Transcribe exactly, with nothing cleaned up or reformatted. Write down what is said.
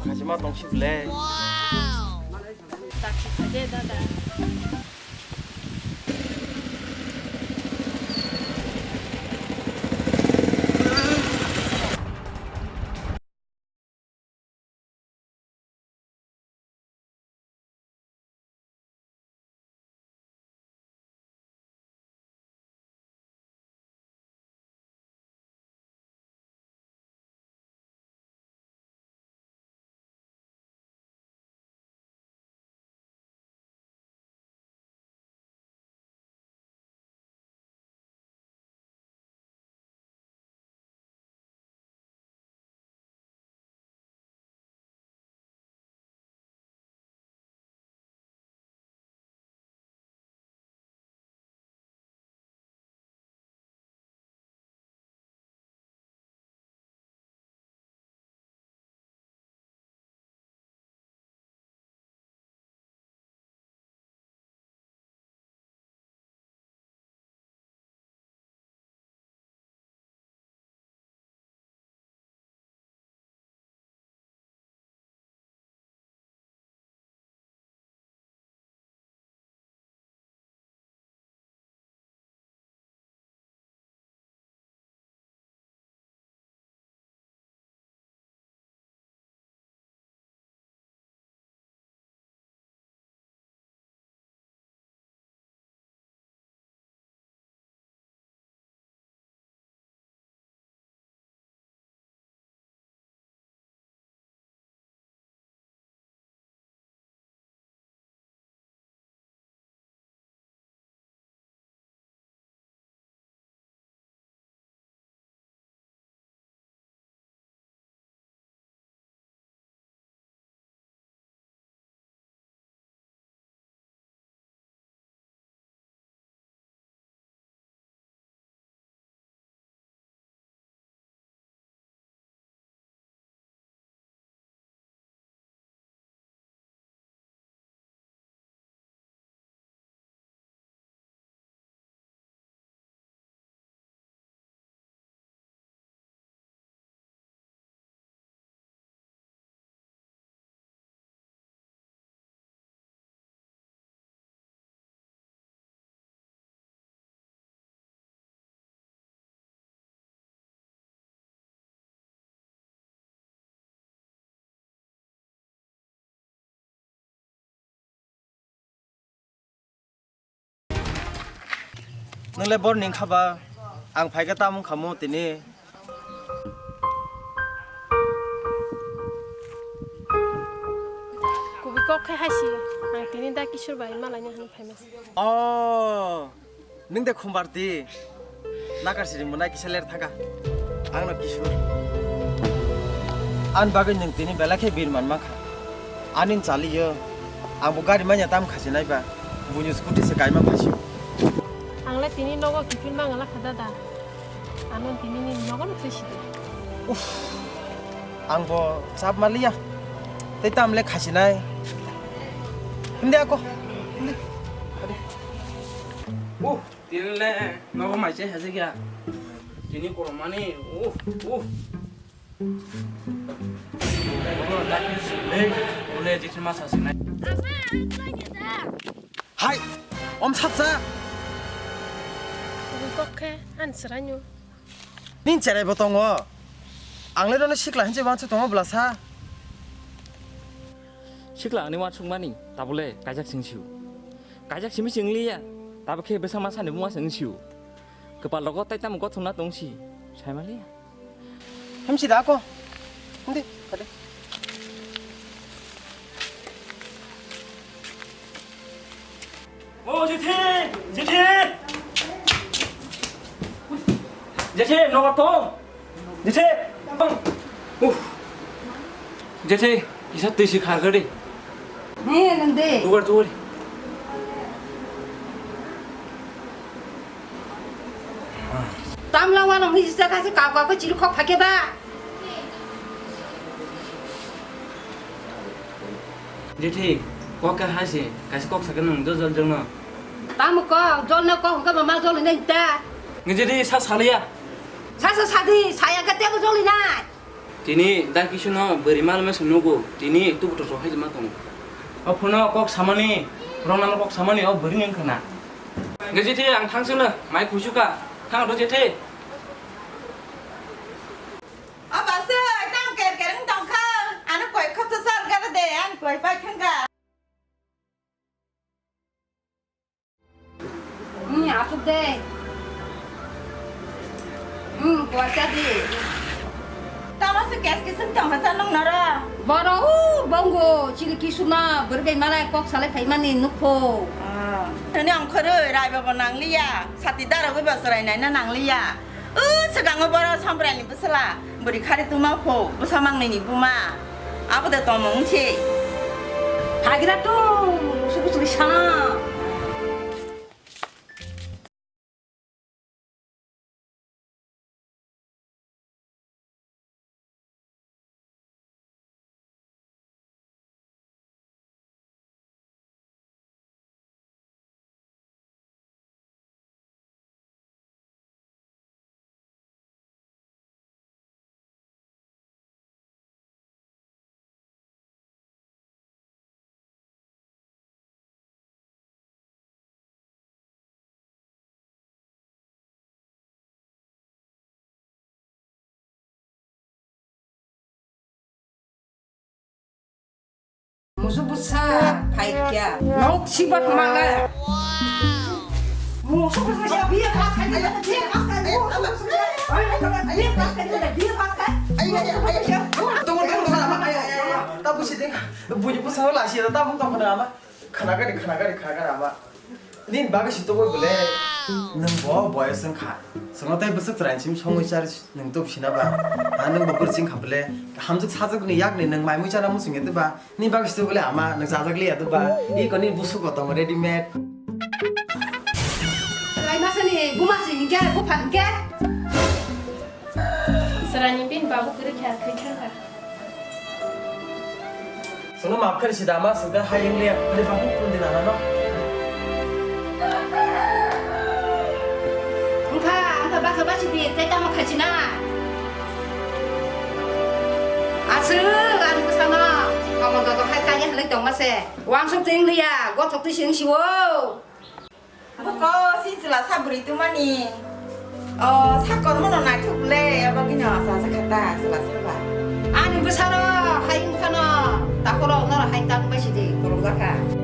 Khajima tongsi ble. Dakti khaje dada. Nwngle bor ning kha ba, ang phai khe tamo wng kha mo tini. Kubui kok khe hai si, ang tini da Kishore bai malaina hwnwi phaima se. Oh, nwng de khumbar di. Nakar siri mwnai kisa ler thangkha. Ang no Kishore. Ani bagwi nwng tini belai khe bir man mankha. Ani chaliyo. Ang bo gari manya tam khasinai ba. Buini scooty se kaima phasio. Ang le tini nogo kiphil mangala kha dada. Ano tini ni nogo no thwi sidi. Uff. Ang bo chap maliya. Tei tam le khasinai. Hindi ako. Hindi. Ade. Uh, tini le nogo mai se hajik ya. Tini koromani. Uh, uh. Ule jiti masa sinai. Hai, om sapsa. Kubui kok khe, ani chwraino. Nini cherai bo tongo. Ang le nono sikla hinwi uansuk tongo bwlasa. Sikla hinwi uansuk mani, tabuk le kaijak sing sio. Kaijak simi sing liya, tabuk khe bwsa masa ni buma sing sio. Kwpal rogo tai tamo gothok na tong si, sai maliya. Hamsi da ako. Hindi, kade. O Jethi! Jethi! Jethi, nogo tong! Jethi! Tong! Uff! Jethi, kisa twi si khar kadi. He, nang de. Tugar, tugar. Tamla wano hiji jaka se kau kau khe chiri khok phai khe ba. Jethi, kok khe hai se, kaisa kok sakhe nwng jol jol jongno. Tamo kok, jol no kok hwnkhe ba ma jol hinai ta. Ngi jethi sa saliya. Sa sa sadi, saya khe tebo jol hinai. Tini da kisu no bwrwi mal mesa nugo, tini tu buto rohai ma tongo. O phuno kok samani, rong namo kok samani, o bwrwi wng khana. Gajithe ang thang sino, mai kusu ka, thang do jethe. O basa, tang ker ker wng tong kha, ano koi khop sa sar gada de, an koi pai thang ga. Hmm, asuk de. Hmm, kuacha di. Tamo se kes kising tong hasa nong nara. Boro, uh, bongo, chili kisuna, bergai malai kok salai phaimani nukho. Ah. Tani ang khoroi, rai baba nangliya, sati dara gwi basrai naina nangliya. O swkango boro Samprai ni bwsla, bwrwi khari tuma pho, bwsa mangnwi ni buma. Abo de tongmung se. Phagira tu, musu musu sana. Musu bwsa phaikya. Nok sibat male. Musu bwsa biya pakai, biya pakai, biya pakai, biya pakai. Tunggu, tunggu, sama, ya, ya, ya. Tabu siding. Bunyi pusing lah, sih, tabu tunggu nama. Khana gari, khana gari, khana gari ama. Nini bagwi si tubui bole. Nwng bo boyos wngkha. Sono tei bwswk chwraini simi songwi chari nwng tub sina ba. Ha, nwng bo bwrwi chwng kha bole. Hamjwk sajwk ni yak ni nwng mai mui chana muchung ya ba. Nini bagwi si tubui bole ama nwng chajak liya ba. Iko nini busuk bo tongo ready made. Lai masani buma si hingke, bupha hingke. Chwraini bini babu kwrwi kha, thwi thang kha. Sono maaf kari sida ama sida hai wng liya, hari babu pun din ana no. Wngkha, wngkha basa basi di, tei tamo khachi na. Aswk, ani bwsano, tamo dodo khai kaiya halai tongma se. Wansuk twi wng liya, gothok twi se wng si o. Buko, si chwla sa bwrwi tongmani. O, sa kormo no naithok le, abo kino sa sa khata, chwla sa ba. Ani bwsaro, hai wngkhano, takhoro noro hai tang bai sidi, kolom jakha.